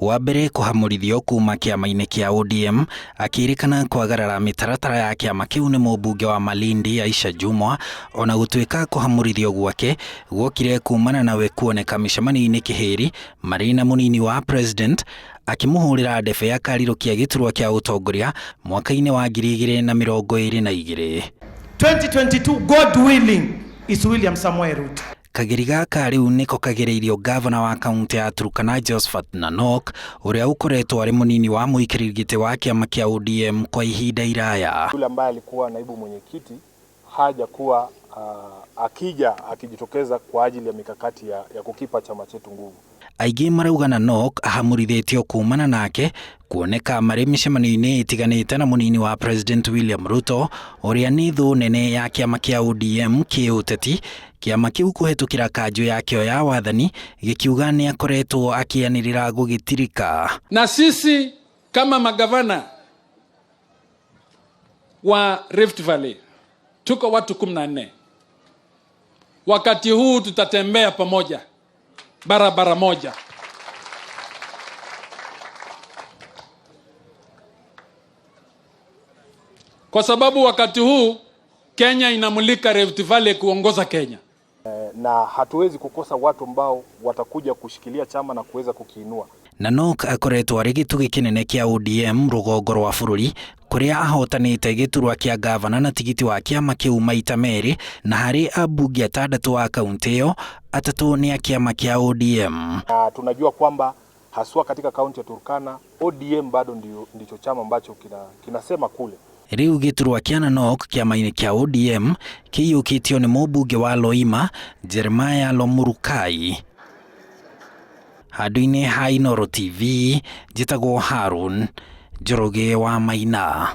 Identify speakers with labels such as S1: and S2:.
S1: Wa mbere kũhamũrithio kuma kĩama-inĩ kĩa ODM akĩrĩkana kwagarara mĩtaratara ya kĩama kĩu nĩ mũmbunge wa Malindi Aisha Jumwa, ona gũtuĩka kũhamũrithio gwake guokire kumana nawe kuoneka mĩcemanio-inĩ kĩhĩri marĩ na mũnini wa president akĩmũhũrĩra ndebe akarirũkia gĩturwa kĩa ũtongoria mwaka-inĩ wa 2022.
S2: 2022, God willing, is William Samoei Ruto.
S1: Kageri gaka rĩu nĩko kagereirio ngavana wa kaunti ya Turkana Josphat Nanok ũrĩa ũkoretwo arĩ mũnini wa mũikarĩri gĩtĩ wa kĩama kĩa ODM kwa ihinda iraya.
S3: Yule ambaye alikuwa naibu mwenyekiti hajakuwa akija akijitokeza kwa ajili ya mikakati ya kukipa chama chetu nguvu.
S1: Aingĩ marauga Nanok ahamũrithĩtio kumana nake kuoneka marĩ mĩcemanio-inĩ ĩtiganĩte na mũnini wa President William Ruto ũrĩa nĩ thũ nene ya kĩama kĩa ODM kĩũteti. Kĩama kĩu kũhetũkĩra kanjũ yakĩo ya wathani gĩkiuga nĩ akoretwo akĩanĩrĩra gũgĩtirika.
S4: Na sisi kama magavana wa Rift Valley tuko watu 14. Wakati huu tutatembea pamoja barabara moja. Kwa sababu wakati huu Kenya inamulika Rift Valley kuongoza Kenya.
S3: Na hatuwezi kukosa watu ambao watakuja kushikilia chama na kuweza kukiinua.
S1: Nanok akoretwo arĩ gĩtugĩ kĩnene kĩa ODM rũgongo rwa bũrũri kũrĩa ahotanĩte gĩturwa kĩa gavana na tigiti wa kĩama kĩu maita merĩ, na harĩ ambunge atandatũ a kaunti ĩyo atatũ nĩ a kĩama kĩa ODM.
S3: Na tunajua kwamba haswa katika kaunti ya Turkana ODM bado ndicho chama ambacho kinasema kule.
S1: Rĩu gĩturwa kĩa Nanok kĩama-inĩ kĩa ODM kĩiyũkĩtio nĩ mũmbunge wa Loima Jeremiah Lomurukai. Handũ-inĩ ha Inooro TV njĩtagwo Harun Njoroge wa Maina.